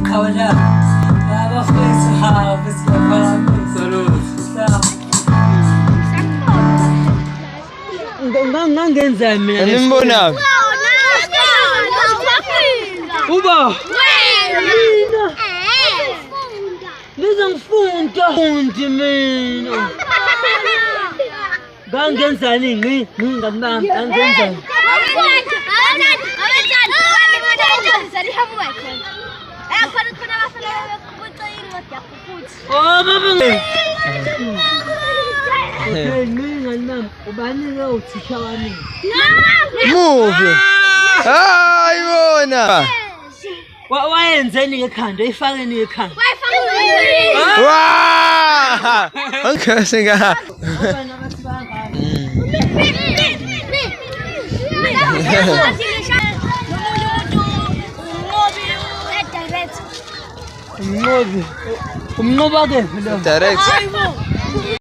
Qhawe lami. Abafethu hawu silapha. Salute. Ngangenzani mina? Animbonaphi? Uba mina nize ngifunda fundi mina. Ngangenzani ngqi ngqi nganibamba ngangenzani? Oh baba Okay, ngqi nganibamba ubani ke uthisha wami? Muphi? Hayi bona. Wayenzeni ekhanda? Ifakeni ekhanda. Wah! Okay, singa. Ubani abathi bangaka? Umnqobi. Umnqoba kephi lo? Direct.